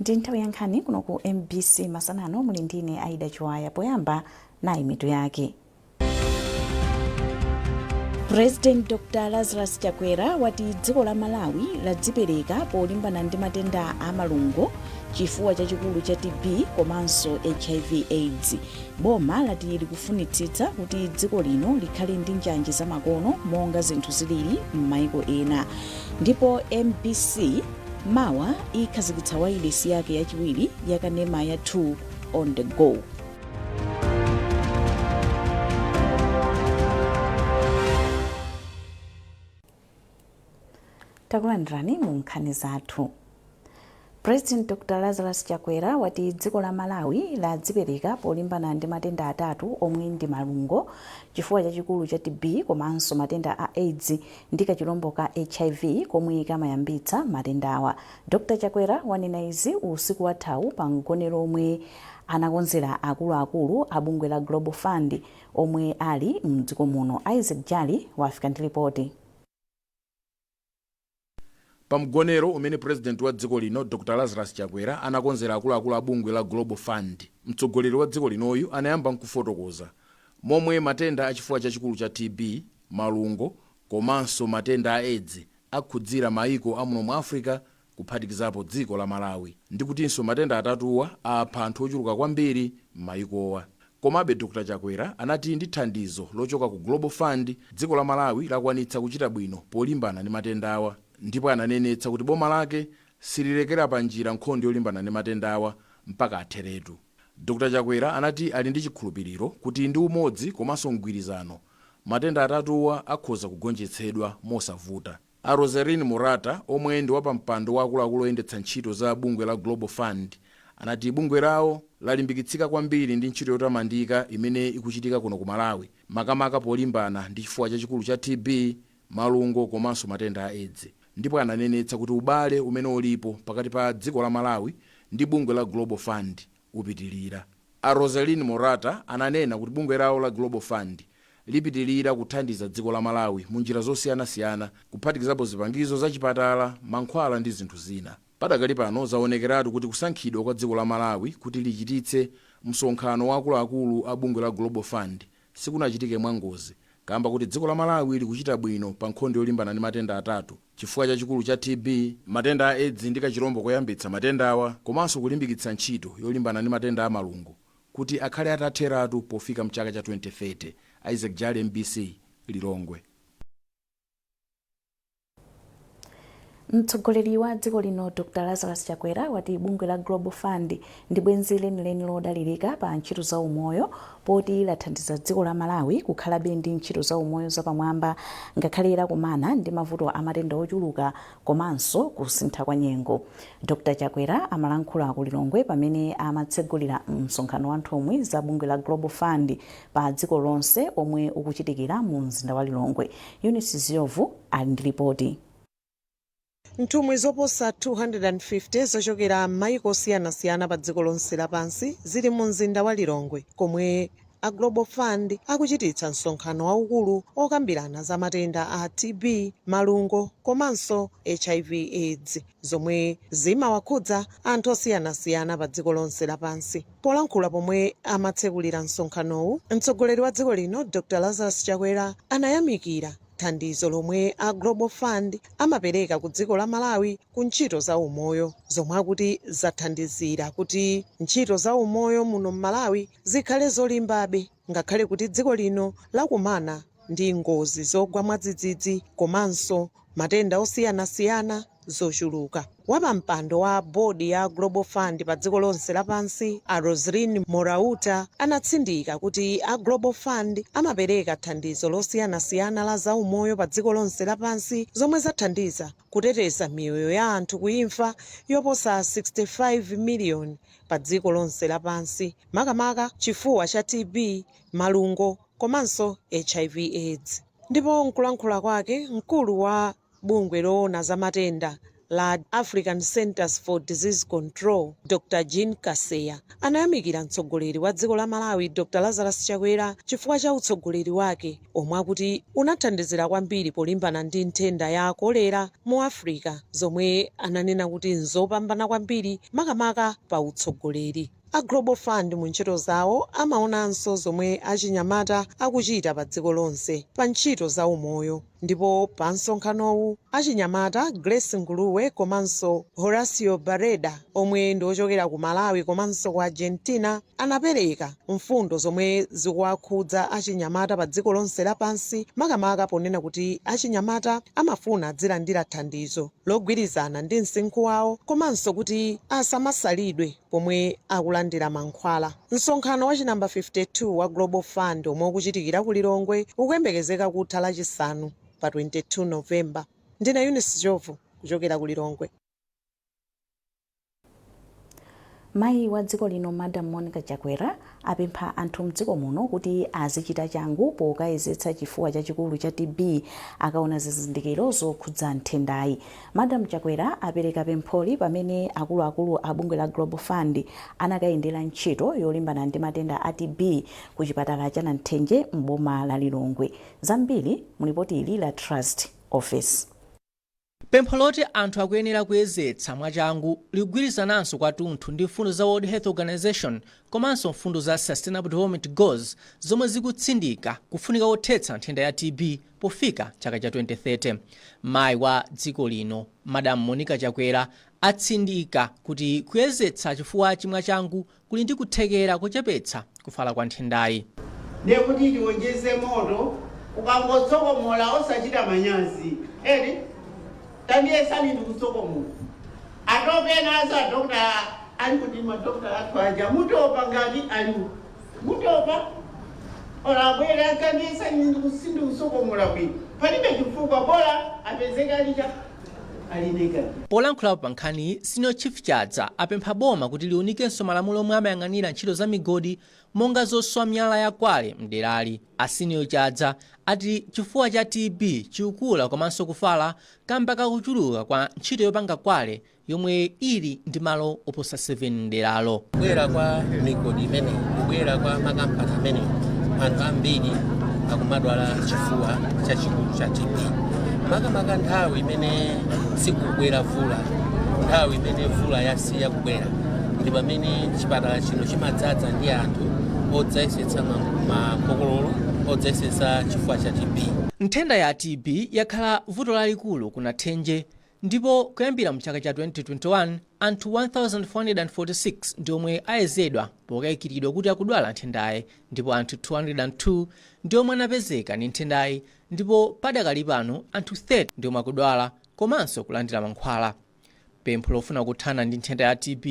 Ndi nthawi ya nkhani kuno ku MBC masanano. Muli ndine Aida Chiwaya. Poyamba nayi mitu yake. President Dr Lazarus Chakwera wati dziko la Malawi ladzipereka polimbana ndi matenda a malungo, chifuwa chachikulu cha TB komanso HIV AIDS. Boma lati likufunitsitsa kuti dziko lino likhale ndi njanji zamakono monga zinthu zilili m'maiko ena. Ndipo MBC mawa ikhazikitsa wailesi yake yachiwiri yakanema ya 2 on the Go. Takulandirani mu nkhani zathu. President Dr Lazarus Chakwera wati dziko la Malawi ladzipereka polimbana ndi matenda atatu omwe ndi malungo, chifuwa chachikulu cha TB komanso matenda a AIDS ndi kachilombo ka HIV komwe kamayambitsa matendawa. Dr Chakwera wanena izi usiku wathawu pa mgonero omwe anakonzera akuluakulu a bungwe la Global Fund omwe ali mdziko muno. Isaac Jali wafika ndi ripoti. Pa mgonero umene President wa dziko lino Dr Lazarus Chakwera anakonzera akuluakulu a bungwe la Global Fund, mtsogoleri wa dziko linoyu anayamba nkufotokoza momwe matenda a chifuwa chachikulu cha TB, malungo komanso matenda a Edzi akhudzira maiko a muno mu Africa kuphatikizapo dziko la Malawi ndikutinso matenda atatuwa apha anthu ochuluka kwambiri m'mayikowa. Komabe Dr Chakwera anati ndi thandizo lochoka ku Global Fund, dziko la Malawi lakwanitsa kuchita bwino polimbana ndi matendawa ndipo ananenetsa kuti boma lake sililekera panjira nkhondo yolimbana ndi matendawa mpaka atheretu. Dr Chakwera anati ali ndi chikhulupiliro kuti ndi umodzi komanso mgwirizano, matenda atatuwa akhoza kugonjetsedwa mosavuta. A Roselyn Murata omwe ndi wapampando wa akuluakulu oyendetsa ntchito za bungwe la Global Fund anati bungwe lawo lalimbikitsika kwambiri ndi ntchito yotamandika imene ikuchitika kuno ku Malawi makamaka polimbana ndi chifuwa chachikulu cha TB, malungo komanso matenda a Edzi ndipo ananenetsa kuti ubale umene ulipo pakati pa dziko la Malawi ndi bungwe la Global Fund upitilira. A Roselyn Murata ananena kuti bungwe lawo la Global Fund lipitilira kuthandiza dziko la Malawi mu njira zosiyanasiyana kuphatikizapo zipangizo za chipatala, mankhwala ndi zinthu zina. Padakali pano zaonekeratu kuti kusankhidwa kwa dziko la Malawi kuti lichititse msonkhano wa akuluakulu a bungwe la Global Fund sikunachitike mwangozi kamba kuti dziko la Malawi likuchita bwino pa nkhondo yolimbana ndi matenda atatu, chifuwa chachikulu cha TB, matenda a Edzi ndi kachilombo koyambitsa matendawa komanso kulimbikitsa ntchito yolimbana ndi matenda a malungo kuti akhale atatheratu pofika mchaka cha 2030. Isaac Jali, MBC, Lilongwe. Mtsogoleri wa dziko lino Dr Lazarus Chakwera wati bungwe la Global Fund ndi bwenzi lenileni lodalirika pa ntchito za umoyo poti lathandiza dziko la Malawi kukhalabe ndi ntchito za umoyo zapamwamba ngakhale lakumana ndi mavuto a matenda ochuluka komanso kusintha kwa nyengo. Dr Chakwera amalankhula ku Lilongwe pamene amatsegulira msonkhano wa nthumwi za bungwe la Global Fund pa dziko lonse omwe ukuchitikira mu mzinda wa Lilongwe. Eunice Ziovu ali ndi ripoti. Nthumwi zoposa 250 zochokera m'mayiko osiyanasiyana pa dziko lonse lapansi zili mu mzinda wa Lilongwe komwe a Global Fund akuchititsa msonkhano waukulu okambirana za matenda a TB, malungo komanso HIV AIDS zomwe zimawakhudza anthu osiyanasiyana pa dziko lonse lapansi. Polankhula pomwe amatsekulira msonkhanowu, mtsogoleri wa dziko lino Dr Lazarus Chakwera anayamikira thandizo lomwe a Global Fund amapereka ku dziko la Malawi ku ntchito za umoyo zomwe akuti zathandizira kuti ntchito za umoyo muno m'Malawi zikhale zolimbabe ngakhale kuti dziko lino lakumana ndi ngozi zogwa mwadzidzidzi komanso matenda osiyanasiyana zochuluka. Wapampando wa bodi ya Global Fund pa dziko lonse lapansi a Roselyn Morauta anatsindika kuti a Global Fund amapereka thandizo losiyanasiyana la zaumoyo pa dziko lonse lapansi zomwe zathandiza kuteteza miyoyo ya anthu kuimfa yoposa 65 miliyoni pa dziko lonse lapansi, makamaka chifuwa cha TB, malungo komanso HIV AIDS. Ndipo nkulankhula kwake, mkulu wa bungwe loona za matenda la African Centers for Disease Control, Dr Jean Kaseya, anayamikira mtsogoleri wa dziko la Malawi, Dr Lazarus Chakwera, chifukwa cha utsogoleri wake omwe akuti unathandizira kwambiri polimbana ndi nthenda ya kolera mu Africa, zomwe ananena kuti nzopambana kwambiri makamaka pa utsogoleri. A Global Fund mu ntchito zawo amaonanso zomwe achinyamata akuchita pa dziko lonse pa ntchito za umoyo, ndipo pa msonkhanowu achinyamata Grace Nguluwe komanso Horacio Bareda, omwe ndi ochokera ku Malawi komanso ku Argentina, anapereka mfundo zomwe zikuwakhudza achinyamata pa dziko lonse lapansi, makamaka ponena kuti achinyamata amafuna adzilandira thandizo logwirizana ndi msinkhu wawo komanso kuti asamasalidwe pomwe akulandira mankhwala. Msonkhano wa chinamba 52 wa Global Fund omwe ukuchitikira ku Lilongwe ukuyembekezeka kutha Lachisanu pa 22 Novemba. Ndine Eunice Jovu kuchokera ku Lilongwe. Mayi wa dziko lino, Madam Monica Chakwera, apempha anthu mdziko muno kuti azichita changu pokayezetsa chifuwa chachikulu cha TB akaona zizindikiro zokhudza nthendayi. Madam Chakwera apereka pempholi pamene akuluakulu a bungwe la Global Fund anakayendera ntchito yolimbana ndi matenda a TB ku chipatala cha Nanthenje m'boma la Lilongwe. Zambiri mulipoti ili la Trust Office. Pempho loti anthu akuyenera kuyezetsa mwachangu likugwirizananso kwathunthu ndi mfundo za World Health Organization komanso mfundo za Sustainable Development Goals, zomwe zikutsindika kufunika kothetsa nthenda ya TB pofika chaka cha 2030. Mayi wa dziko lino, Madam Monica Chakwera, atsindika kuti kuyezetsa chifuwachi mwachangu kuli ndi kuthekera kochepetsa kufala kwa nthendayi. Ndiye kuti tiwonjeze moto, ukangotsokomola osachita manyazi eri, tandiyesani ndikutsokomola. Atope nazo adokta ali kuti madokta athu aja mutopa ngati aliwo mutopa olabwera, tandiyesani sindikusokomola bwino, palibe chifukwa, bola apezeka alicha ali negative. Polankhulapo pa nkhaniyi, Senior Chief Chadza apempha boma kuti liunikenso malamulo omwe amayang'anira ntchito za migodi monga zoswa miyala ya quarry mderali. A Senior Chadza ati chifuwa cha TB chikukula komanso kufala kamba kakuchuluka kwa ntchito yopanga quarry yomwe ili ndi malo oposa 7 mderalo. Kubwera kwa migodi imeneyi, kubwera kwa makampani ameneyi, anthu ambiri akumadwala chifuwa chachikulu cha TB, makamaka nthawi imene sikubwera vula. Nthawi imene vula yasiya kubwera ndi pamene chipatala chino chimadzaza ndi anthu odzayesetsa makokololo, odzayesetsa chifuwa cha TB. Nthenda ya TB yakhala vuto lalikulu ku Nathenje, ndipo kuyambira mchaka cha 2021 anthu 1446 ndi omwe ayezedwa pokayikiridwa kuti akudwala nthendayi, ndipo anthu 202 ndi omwe anapezeka ndi nthendayi, ndipo padakali pano anthu 30 ndi omwe akudwala komanso kulandira mankhwala. Pempho lofuna kuthana ndi nthenda ya TB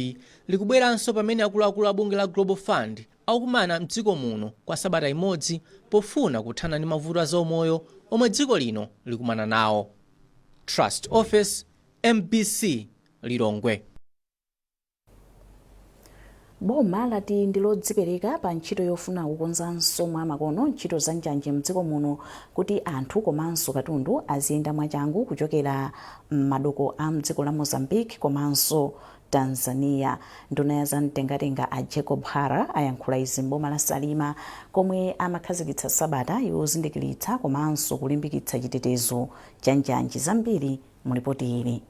likubweranso pamene akuluakulu a bungwe la Global Fund akukumana mdziko muno kwa sabata imodzi pofuna kuthana ndi mavuto a zaumoyo omwe dziko lino likumana nawo. Trust Office, MBC, Lilongwe. Boma lati ndi lodzipereka pa ntchito yofuna kukonzanso mwa makono ntchito za njanji mdziko muno kuti anthu komanso katundu aziyenda mwachangu kuchokera m'madoko a mdziko la Mozambique komanso Tanzania. Nduna ya zamtengatenga a Jacob Hara ayankhula izi m'boma la Salima komwe amakhazikitsa sabata yozindikiritsa komanso kulimbikitsa chitetezo cha njanji. Zambiri mulipoti ili.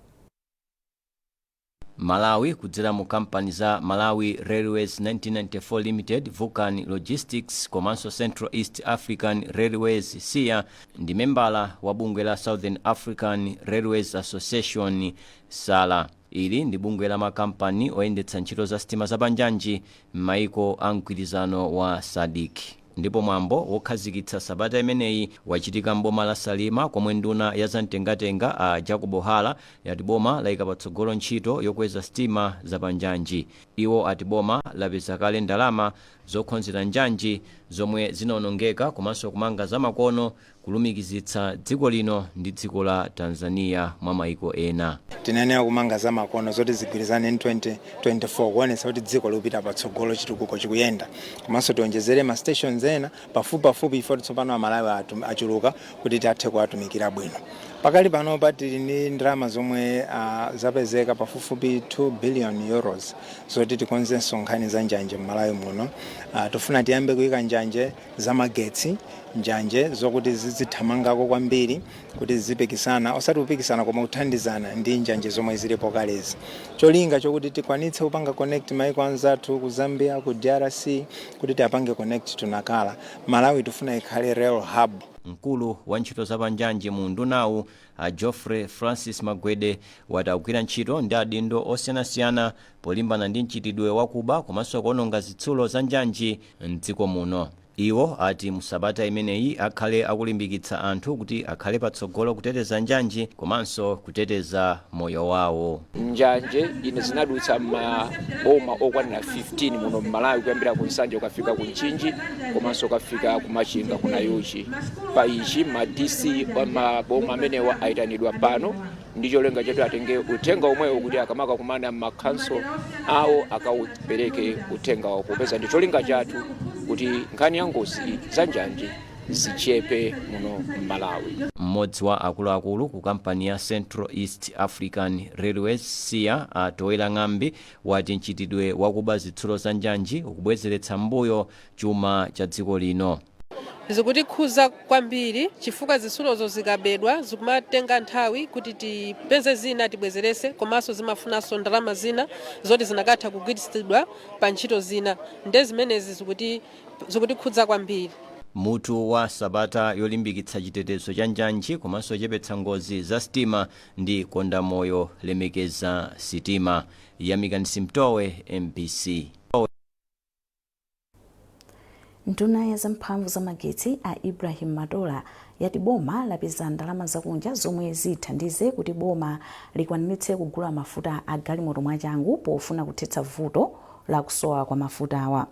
Malawi kudzera mu kampani za Malawi Railways 1994 Limited, Vulcan Logistics komanso Central East African Railways, SEA, ndi membala wa bungwe la Southern African Railways Association, SALA. Ili ndi bungwe la makampani oyendetsa ntchito za sitima zapanjanji m'maiko a mgwirizano wa SADC, ndipo mwambo wokhazikitsa sabata imeneyi wachitika m'boma la Salima komwe nduna ya zamtengatenga a Jacob Hara yati boma layika patsogolo ntchito yokweza sitima zapanjanji. Iwo ati boma lapeza kale ndalama zokonzera njanji zomwe zinawonongeka komanso kumanga zamakono kulumikizitsa dziko lino ndi dziko la Tanzania mwa maiko ena. Tinayenera kumanga zamakono zoti zigwirizane ndi 2024, kuonetsa kuti dziko likupita patsogolo, chitukuko chikuyenda, komanso tionjezere ma stations ena pafupipafupi ifo tsopano Amalawi achuluka kuti tiathe kuwatumikira bwino. Pakali panopa tili ndi ndalama zomwe zapezeka pafupifupi 2 billion euros zoti tikonzenso nkhani za njanje m'Malawi muno. Tifuna tiyambe kuyika njanje zamagetsi, njanje zokuti zizithamangako kwambiri kuti zizipikisana, osati kupikisana koma kuthandizana ndi njanje zomwe zilipo kalezi, cholinga chokuti tikwanitse kupanga connect maiko anzathu ku Zambia, ku DRC, kuti tiapange connect to Nacala. Malawi tifuna ikhale rail hub. Mkulu wa ntchito zapanjanji mu undunawu, a Geoffrey Francis Magwede, wati akugwira ntchito ndi adindo osiyanasiyana polimbana ndi mchitidwe wakuba komanso kuononga zitsulo za njanji mdziko muno. Iwo ati musabata imeneyi akhale akulimbikitsa anthu kuti akhale patsogolo kuteteza njanji komanso kuteteza moyo wawo. Njanje ine zinadutsa maboma okwanira 15 muno mMalawi, kuyambira ku Nsanje ukafika ku Mchinji komanso ukafika ku Machinga, ku Nayuchi. Pa ichi ma DC maboma amenewa ayitanidwa pano ndi cholinga choti atenge uthenga omwewo kuti akamakakumana m'makhanso awo akaupereke uthengawo, popeza ndi cholinga chathu kuti nkhani ya ngozi za njanji zichepe muno m'Malawi. Mmodzi wa akuluakulu ku kampani ya Central East African Railways, CIA, a Toera Ng'ambi, wati mchitidwe wakuba zitsulo za njanji ukubwezeretsa mbuyo chuma cha dziko lino. Zikutikhuza kwambiri chifukwa zitsulozo zikabedwa zikumatenga nthawi kuti tipeze zina tibwezerese, komanso zimafunanso ndalama zina zoti zinakatha kugwiritsidwa pa ntchito zina. Nde zimenezi zikutikhudza kwambiri. Mutu wa sabata yolimbikitsa chitetezo cha njanji komanso chepetsa ngozi za sitima ndi "Konda moyo, lemekeza sitima". Yamikani Simtowe, MBC. Nduna ya zamphamvu zamagetsi, a Ibrahim Matola, yati boma lapeza ndalama zakunja zomwe zithandize kuti boma likwaniritse kugula mafuta a galimoto mwachangu pofuna kuthetsa vuto lakusowa kwa mafutawa.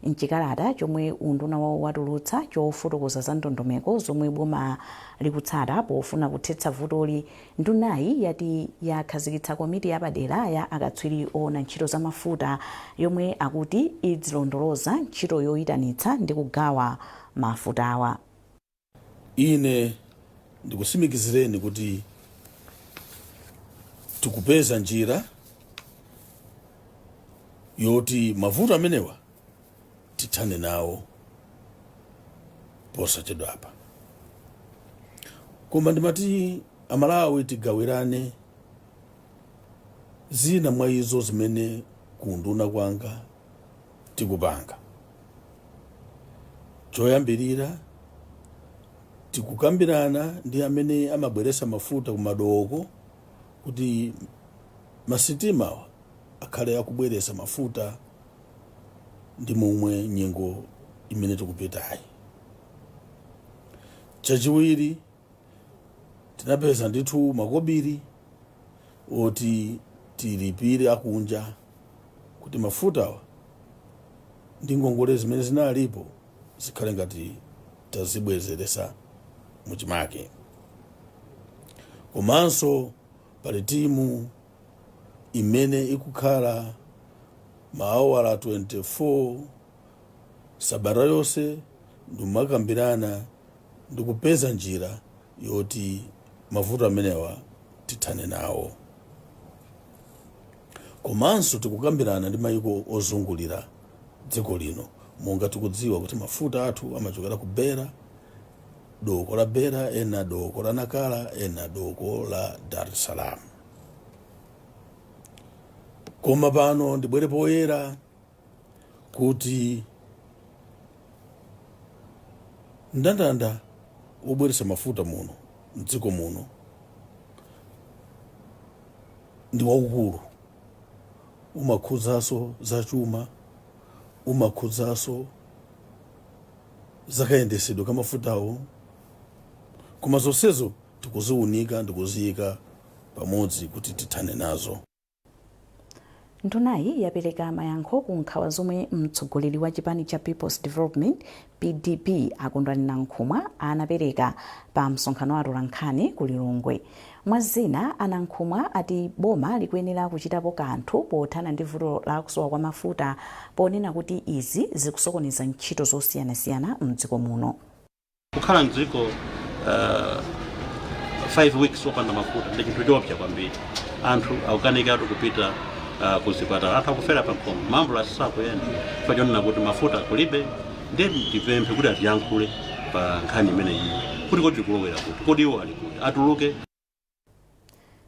Mchikalata chomwe unduna wawo watulutsa chofotokoza za ndondomeko zomwe boma likutsata pofuna kuthetsa vutoli, ndunayi yati yakhazikitsa komiti yapadera ya akatswiri oona ntchito za mafuta yomwe akuti idzilondoloza ntchito yoyitanitsa ndi kugawa mafutawa. Ine ndikutsimikizireni kuti tikupeza njira yoti mavuto amenewa tithane nawo posachedwapa. Koma ndimati Amalawi tigawirane zina mwa izo zimene kunduna kwanga tikupanga. Choyambirira, tikukambirana ndi amene amabweretsa mafuta kumadoko kuti masitimawa akhale akubweretsa mafuta ndi momwe nyengo imene tikupitayi. Chachiwiri, tinapeza ndithu makobiri oti tilipire akunja kuti mafutawa ndi ngongole zimene zinalipo zikhale ngati tazibwezeresa muchimake. Komanso pali timu imene ikukhala maawala 24 sabata yonse ndikumakambirana ndikupeza njira yoti mavuto amenewa tithane nawo. Komanso tikukambirana ndi mayiko ozungulira dziko lino, monga tikudziwa kuti mafuta athu amachokera ku Beira, doko la Beira, ena doko la Nacala, ena doko la Dar es Salaam. Koma pano ndibwere poyera kuti mndandanda wobweretsa mafuta muno mdziko muno ndi waukulu, umakhudzaso zachuma, umakhudzaso zakayendesedwe ka mafutawo, koma zonsezo tikuziunika ndikuziyika pamodzi kuti tithane nazo. Ndunayi yapereka mayankho ku nkhawa zomwe mtsogoleri wa chipani cha People's Development, PDP, a Kondwani Nankhumwa anapereka pa msonkhano wa atolankhani ku Lilongwe. Mwa zina, a Nankhumwa ati boma likuyenera kuchitapo kanthu pothana ndi vuto la kusowa kwa mafuta, ponena kuti izi zikusokoneza ntchito zosiyanasiyana mdziko muno. Kukhala mdziko 5 weeks opanda mafuta ndi chinthu choopsa kwambiri. Anthu akukanikatu kupita kuzipatala, anthu akufera pa khomo, maambulansi sakuyenda chifukwa chonena kuti mafuta kulibe. Ndiye tipemphe kuti atiyankhule pa nkhani imeneyi, kuti kodi tikulowera kuti? Kodi iwo ali kuti? Atuluke.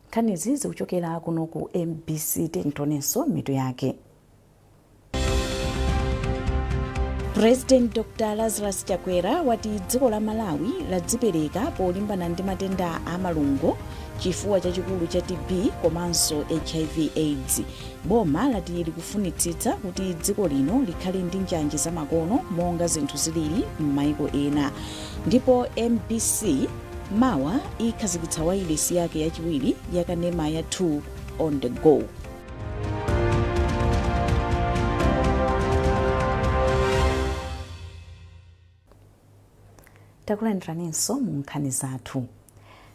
Nkhanizi zikuchokera kuno ku MBC. Tionenso mitu yake. President Dr Lazarus Chakwera wati dziko la Malawi ladzipereka polimbana ndi matenda a malungo, chifuwa chachikulu cha TB komanso HIV AIDS. Boma lati likufunitsitsa kuti dziko lino likhale ndi njanji zamakono monga zinthu zilili m'maiko ena. Ndipo MBC mawa ikhazikitsa wailesi yake yachiwiri yakanema ya 2 on the Go. Takulandiraninso mu nkhani zathu.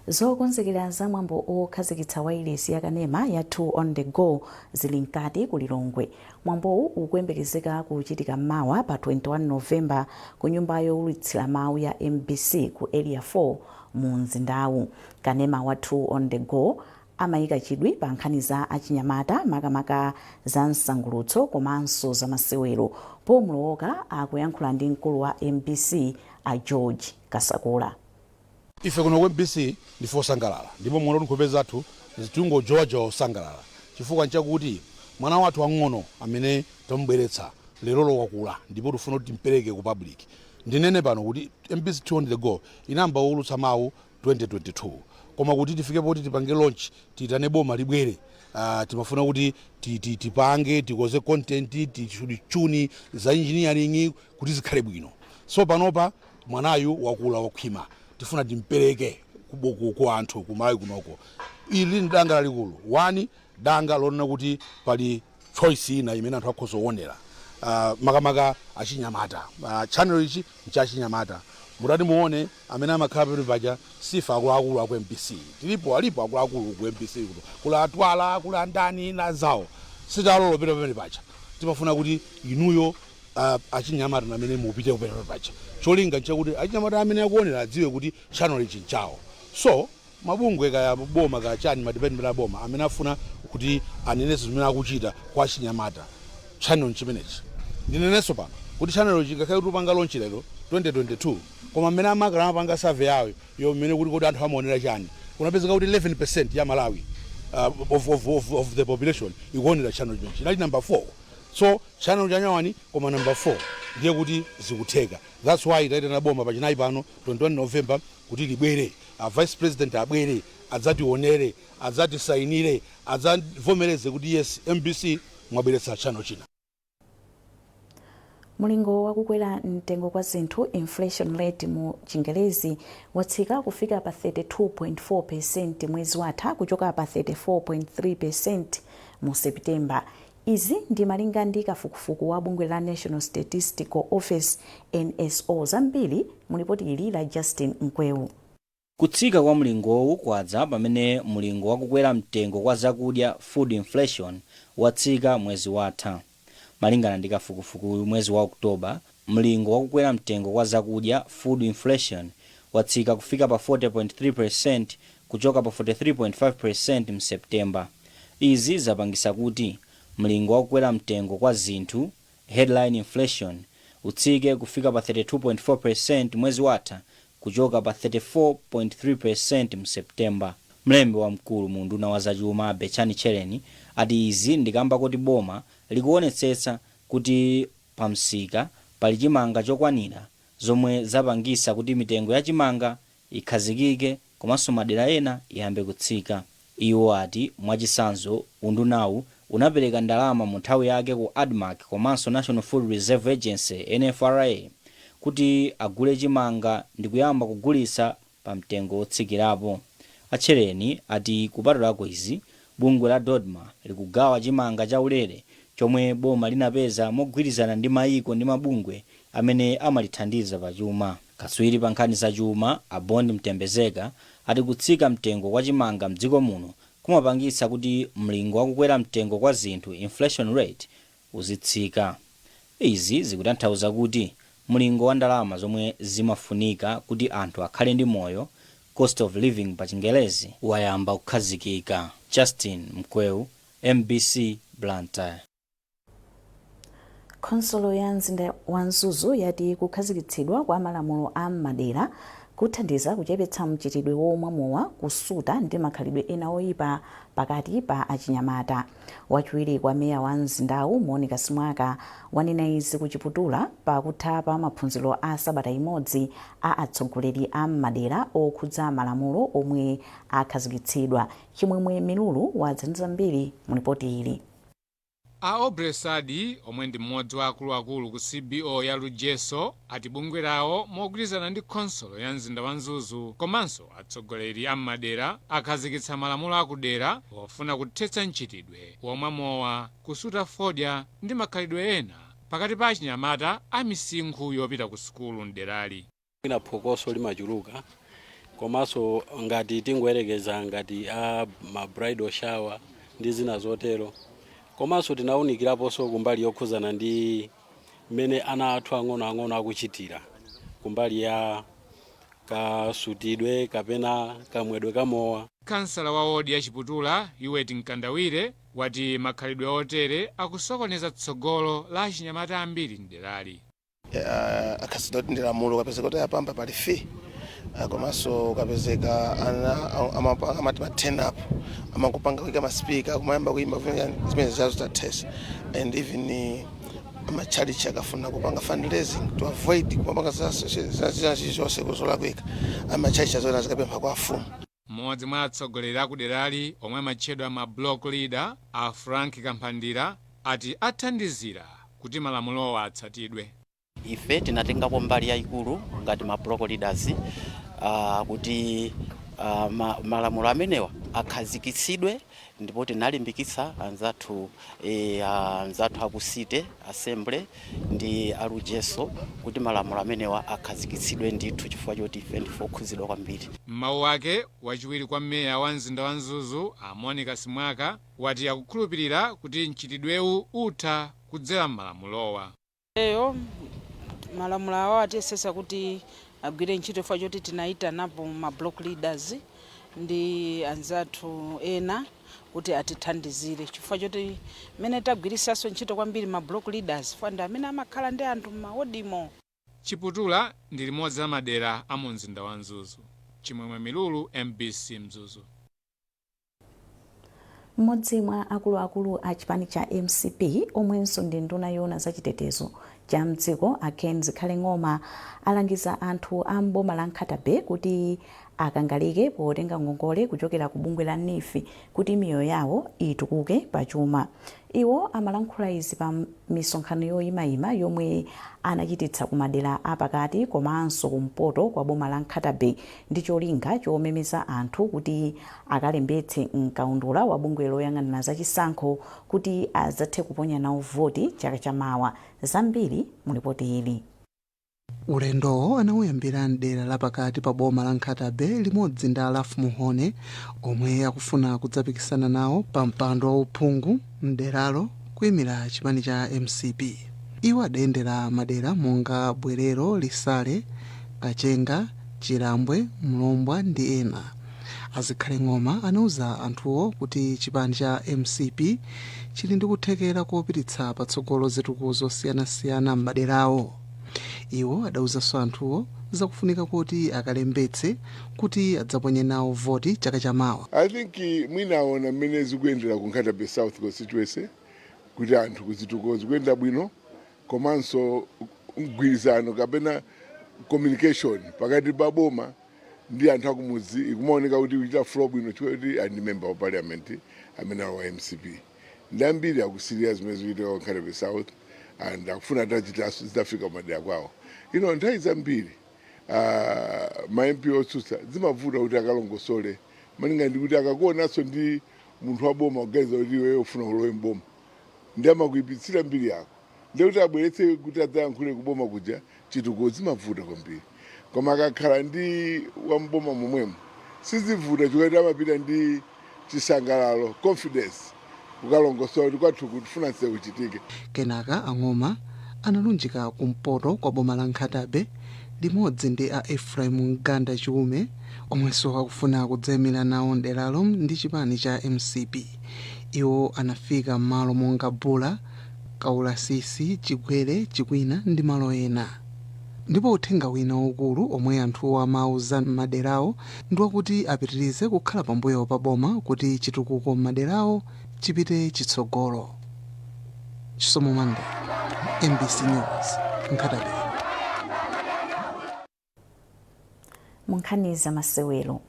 Zokonzekera za mwambo okhazikitsa wailesi yakanema ya 2 on the Go zili mkati ku Lilongwe. Mwambowu ukuyembekezeka kuchitika mawa pa 21 November ku nyumba yowulutsira mawu ya MBC ku Area 4 mu mzindawu. Kanema wa 2 on the Go amayika chidwi pa nkhani za achinyamata, makamaka za msangulutso komanso za masewero. Paul Mlowoka akuyankhula ndi mkulu wa MBC a George Kasakula. Ife kuno ku MBC ndife osangalala, ndipo muona kuti nkhope zathu tingojowajowa osangalala, chifukwa nchakuti mwana wathu wang'ono amene tamubweretsa lerolo wakula ndipo tifuna kuti timpereke ku public. Ndinene pano kuti MBC 2 on the Go inayamba kuwulutsa mawu 2022, koma kuti tifike poti tipange launch, tiitane boma libwere, timafuna kuti tipange, tikoze content, tichuni za engineering kuti zikhale bwino. So panopa mwanayu wakula, wakhwima, tifuna timpereke ku anthu ku Malawi kunoko. Ili ndi danga lalikulu, one danga lonena kuti pali choice ina imene anthu akhoza kuonera, makamaka achinyamata. Channel ichi nchachinyamata. Mutati muone amene amakhala pamene paja, sife akuluakulu aku MBC tilipo, alipo akuluakulu ku MBC kuno, kula atwala, kula andani na zawo, sitalola pita pamene paja. Timafuna kuti inuyo achinyamata amene mupite kupita pamene paja. Cholinga nchakuti achinyamata amene akuonera adziwe kuti channel ichi nchawo. So mabungwe, kaya boma, kaya chani, ma department a boma amene afuna kuti anenese zimene akuchita kwa achinyamata, channel chimenechi. Ndinenenso pano kuti channel ichi, ngakhale kuti upanga launch lero 2022, koma mmene amakala amapanga survey yawo yo mmene kuti anthu amaonera chani, kunapezeka kuti 11% ya Malawi, of the population ikuonera channel chimenechi. Inali number 4. So channel chanyawani, koma number 4, ndiye kuti zikutheka. That's why taitana boma pachinayi pano, 21 November, kuti libwere, a Vice President abwere adzationere, adzatisayinire, adzavomereze kuti yes, MBC mwabweretsa channel china. Mulingo wakukwera mtengo kwa zinthu, inflation rate mu Chingerezi, watsika kufika pa 32.4% mwezi watha kuchoka pa 34.3% mu September. Izi ndi malinga ndi kafukufuku wa bungwe la National Statistical Office, NSO. Zambiri mu lipoti ili la Justin Mkweu. Kutsika kwa mlingowu kwadza pamene mlingo wakukwera mtengo kwa zakudya, food inflation, watsika mwezi watha. Malingana ndi kafukufuku, mwezi wa Oktoba mlingo wakukwera mtengo kwa zakudya, food inflation, watsika kufika pa 40.3% kuchoka pa 43.5% mSeptemba. Izi zapangisa kuti mlingo wakukwera mtengo kwa zinthu, headline inflation, utsike kufika pa 32.4% mwezi watha kuchoka pa 34.3% mSeptemba. Mlembi wamkulu mu unduna wa zachuma Betchani Tchereni ati izi ndikamba kuti boma likuonetsetsa kuti pamsika pali chimanga chokwanira, zomwe zapangisa kuti mitengo ya chimanga ikhazikike komanso madera ena iyambe kutsika. Iwo ati mwachisanzo undunawu unapereka ndalama mu nthawi yake ku ADMARC komanso National Food Reserve Agency, NFRA, kuti agule chimanga ndikuyamba kugulitsa pa mtengo wotsikirapo. A Tchereni ati kupatulako izi, bungwe la DoDMA likugawa chimanga chaulere chomwe boma linapeza mogwirizana ndi mayiko ndi mabungwe amene amalithandiza pachuma. Katswiri pa nkhani za chuma a Bond Mtembezeka ati kutsika mtengo kwa chimanga mdziko muno kumapangitsa kuti mlingo wakukwera mtengo kwa zinthu, inflation rate, uzitsika. Izi zikutanthauza kuti mlingo wa ndalama zomwe zimafunika kuti anthu akhale ndi moyo Cost of living pa Chingelezi, wayamba kukhazikika. Justin Mkweu, MBC, Blantyre. Khonsolo ya mzinda wa Mzuzu yati kukhazikitsidwa kwa malamulo a m'madera kuthandiza kuchepetsa mchitidwe womwa mowa, kusuta ndi makhalidwe ena oyipa pakati pa achinyamata. Wachiwiri kwa meya wa mzindawu, Monica Simwaka, wanena izi ku Chiputula pakutha pa maphunziro a sabata imodzi a atsogoleri a m'madera okhudza malamulo omwe akhazikitsidwa. Chimwemwe Milulu wadza ndi zambiri mu ripoti ili. A Aubrey Sadi, omwe ndi mmodzi wa akuluakulu ku CBO ya Lujeso, ati bungwe lawo mogwirizana ndi khonsolo ya mzinda wa Mzuzu komanso atsogoleri a m'madera akhazikitsa malamulo akudera pofuna kuthetsa mchitidwe womwa mowa, kusuta fodya ndi makhalidwe ena pakati pa achinyamata a misinkhu yopita ku sukulu mderali. Mwina phokoso limachuluka, komanso ngati tingoyerekeza ngati a ma bridal shower ndi zina zotero. Komanso tinawunikiraponso kumbali yokhuzana ndi mmene ana athu ang'onoang'ono akuchitira kumbali ya kasutidwe kapena kamwedwe kamowa. Kansala wa wodi ya Chiputula, Yuweti Mkandawire, wati makhalidwe otere akusokoneza tsogolo la achinyamata ambiri mderali. Akhazikitsa kuti ndi lamulo, ukapezeka kuti apamba pali fee, komanso ukapezeka ana amati ma turn up, amangopanga kuika ma speaker, kumayamba kuimba, zimene zazo tathesa. And even amachalichi akafuna kupanga fundraising, to avoid kumapanga zina zilizonse kuzolakwika, amachalichi azona zikapempha kwa afumu. Mmodzi mwa atsogoleri akuderali omwe amatchedwa ma block leader, a Frank Kamphandira, ati athandizira kuti malamulowa atsatidwe. Ife tinatengapo mbali yayikulu ngati ma block leaders kuti malamulo amenewa akhazikitsidwe, ndipo tinalimbikitsa anzathu aku city assembly ndi alujeso kuti malamulo amenewa akhazikitsidwe ndithu, chifukwa choti ife ndife okhuzidwa kwambiri. M'mawu ake, wachiwiri kwa meya wa mzinda wa Mzuzu, a Monica Simwaka, wati akukhulupirira kuti mchitidwewu utha kudzera m'malamulowa. Eyo, malamulo awo atiyesesa kuti agwire ntchito, chifukwa choti tinayitanapo ma block leaders ndi anzathu ena kuti atithandizire, chifukwa choti mmene tagwirisanso ntchito kwambiri ma block leaders, chifukwa ndi amene amakhala ndi anthu m'mawodimo. Chiputula ndi limodzi la madera a mu mzinda wa Mzuzu. Chimwemwe Milulu, MBC, Mzuzu. Mmodzi mwa akuluakulu a chipani cha MCP omwenso ndi nduna yoona zachitetezo cha mdziko, a Ken Zikhale Ng'oma, alangiza anthu a mboma la Nkhata Bay kuti akangalike potenga ngongole kuchokera ku bungwe la NEEF kuti miyoyo yawo itukuke pachuma. Iwo amalankhula izi pa misonkhano yoyimayima yomwe anachititsa ku madera apakati komanso kumpoto kwa boma la Nkhata Bay ndi cholinga chomemeza anthu kuti akalembetse mkaundula wa bungwe loyang'anira zachisankho kuti adzathe kuponya nawo voti chaka chamawa. Zambiri mu ripoti ili. Ulendowo anawuyambira mdera lapakati pa boma la Nkhata Bay limodzi ndi Alaf Muhone, omwe akufuna kudzapikisana nawo pa mpando wauphungu mderalo kuyimira chipani cha MCP. Iwo adayendera madera monga Bwerero, Lisale, Kachenga, Chilambwe, Mlombwa ndi ena. Azikhale Ng'oma anauza anthuwo kuti chipani cha MCP chili ndi kuthekera kopititsa patsogolo zitukuko zosiyanasiyana m'maderawo. Iwo adawuzanso anthuwo zakufunika kuti akalembetse kuti adzaponye nawo voti chaka chamawa. I think mwinaona mmene zikuyendera ku Nkhata Bay South constituency, kuti anthu kuzitukuko zikuyenda bwino, komanso mgwirizano kapena communication pakati pa boma ndi anthu akumudzi ikumaoneka kuti kuchita flow bwino, chifukwa kuti ali ndi member of parliament amene ali wa MCP. Ndi ambiri akusirira zimene zikuchitika ku Nkhata Bay South and akufuna atachitaso zitafika kumadera kwawo. Nthawi zambiri ma MP otsutsa zimavuta kuti akalongosole, malinga ndi kuti akakuonanso ndi munthu wa boma, kuganiza kuti iweyo ufuna ulowe mboma, ndi amakuyipitsira mbiri yako. Ndiye kuti abweretse kuti adzayankhule kuboma kuja chitukuko zimavuta kwambiri, koma akakhala ndi wamboma momwemo sizivuta, chifukwa kuti amapita ndi chisangalalo, confidence, kukalongosola kuti kwathu kutifuna nsewu uchitike. Kenaka Ang'oma analunjika kumpoto kwa boma la Nkhata Bay Limodzi ndi a Ephraim Mganda Chiume, omwenso akufuna kudzayimira nawo mderalo ndi chipani cha MCP. Iwo anafika m'malo monga Bula, Kaulasisi, Chigwere, Chikwina ndi malo ena. Ndipo uthenga wina waukulu omwe anthuwo amauza m'maderawo ndi wakuti apitirize kukhala pambuyo pa boma kuti chitukuko m'maderawo chipite chitsogolo. Chisomo Mande, MBC News, Nkhata Bay. Munkhani za masewero,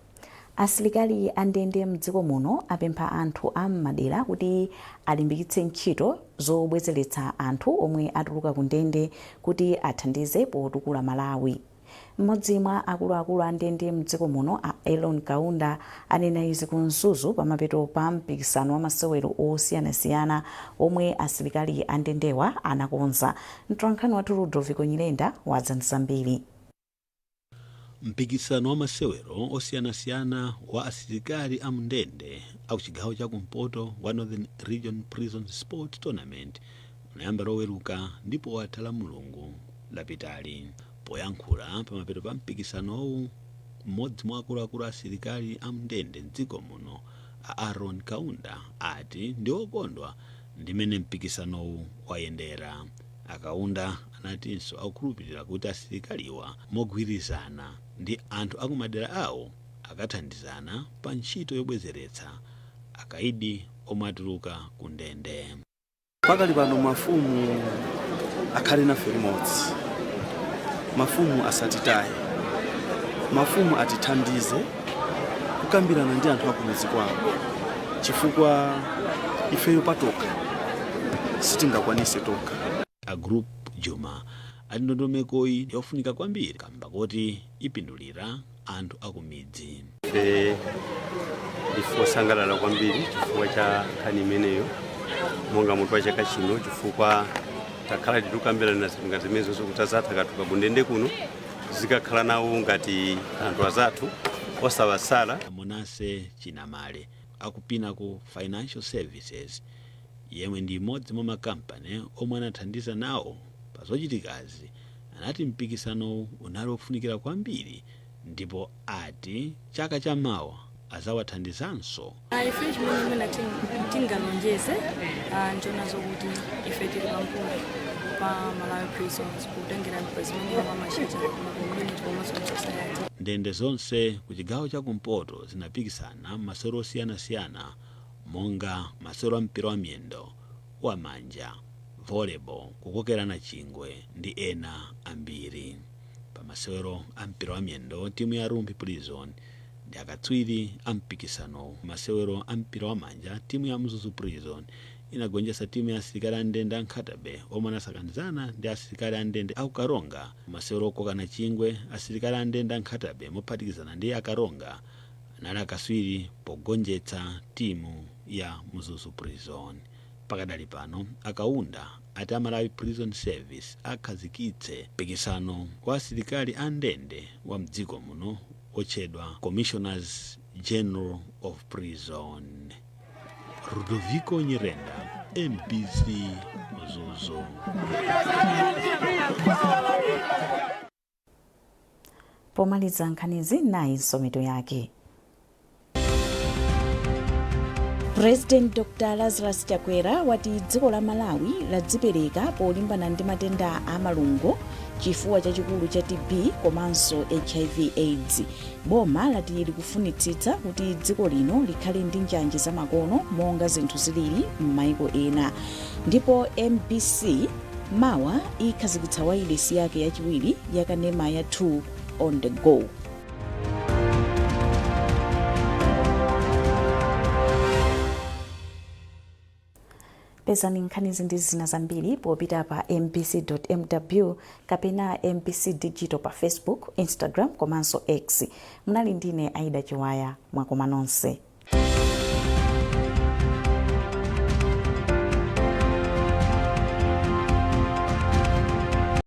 asilikali a ndende mdziko muno apempha anthu a m'madera kuti alimbikitse ntchito zobwezeretsa anthu omwe atuluka ku ndende kuti athandize potukula Malawi. Mmodzi mwa akuluakulu a ndende mdziko muno, a Elon Kaunda, anena izi ku Mzuzu pamapeto pa mpikisano wa masewero osiyanasiyana omwe asilikali a ndendewa anakonza. Mtolankhani wathu Ludovico Nyirenda wadza ndi zambiri. Mpikisano wa masewero osiyanasiyana wa asilikali a mndende akuchigawo cha kumpoto wa Northern Region Prison Sport Tournament unayamba Loweruka ndipo watha la Mulungu lapitali. Poyankhula pamapeto pa mpikisanowu, mmodzi mwa akuluakulu a asilikali a mndende mdziko muno, a Aaron Kaunda, ati ndi okondwa ndi mmene mpikisanowu wayendera. A Kaunda anatinso akukhulupilira kuti asilikaliwa mogwirizana ndi anthu akumadera awo akathandizana pa ntchito yobwezeretsa akaidi omwe atuluka ku ndende. Pakali pano mafumu akhale nafe limodzi, mafumu asatitaye, mafumu atithandize kukambirana ndi anthu akumudzi kwawo, chifukwa ifeyo patokha sitingakwanise tokha. A Group Juma ati ndondomekoyi yofunika kwambiri kamba koti ipindulira anthu akumidzi. Ife ndife osangalala kwambiri chifukwa cha nkhani imeneyo monga mutu wa chaka chino, chifukwa takhala tikukambirana zinthu ngati zimenezo kuti azathu akatuluka kundende kuno zikakhala nawo ngati anthu azathu, osawasala. Monase Chinamale aku Pinnacle Financial Services, yemwe ndi imodzi mwa makampani omwe anathandiza nawo pa zochitikazi, anati mpikisanowu unali ofunikira kwambiri ndipo ati chaka chamawa azawathandizanso. Ife chimene mwina tingalonjeze nchona zokuti ife tili pambuyo pa Malawi Prisons kutengera pa zimene iwo amachita ma community komanso mu society. Ndende zonse ku chigawo cha kumpoto zinapikisana m'masewero osiyanasiyana monga masewero a mpira wa miyendo, wa manja, volleyball, kukokerana chingwe ndi ena ambiri. Pa masewero a mpira wa miyendo, timu ya Rumphi Prison ndi akatswiri a mpikisano. Masewero a mpira wa manja, timu ya Mzuzu Prison inagonjetsa timu ya asilikali a ndende a Nkhata Bay omwe anasakanizana ndi asilikali a ndende a ku Karonga. Masewero okokana chingwe, asilikali a ndende a Nkhata Bay mophatikizana ndi a Karonga anali akatswiri pogonjetsa timu ya Mzuzu Prison. Pakadali pano, a Kaunda ati a Malawi Prison Service akhazikitse mpikisano wa asilikali a ndende wa mdziko muno otchedwa Commissioners General of Prison. Ludovico Nyirenda, MBC, Mzuzu. Pomaliza nkhanizi, nayinso mitu yake. President Dr Lazarus Chakwera wati dziko la Malawi ladzipereka polimbana ndi matenda a malungo, chifuwa chachikulu cha TB komanso HIV AIDS. Boma lati likufunitsitsa kuti dziko lino likhale ndi njanji zamakono monga zinthu zilili m'maiko ena. Ndipo MBC mawa ikhazikitsa wailesi yake yachiwiri yakanema ya 2 on the Go. Pezani nkhanizi ndi zina zambiri popita pa mbc.mw kapena MBC Digital pa Facebook, Instagram komanso X. Munali ndine Aida Chiwaya. Mwakoma nonse.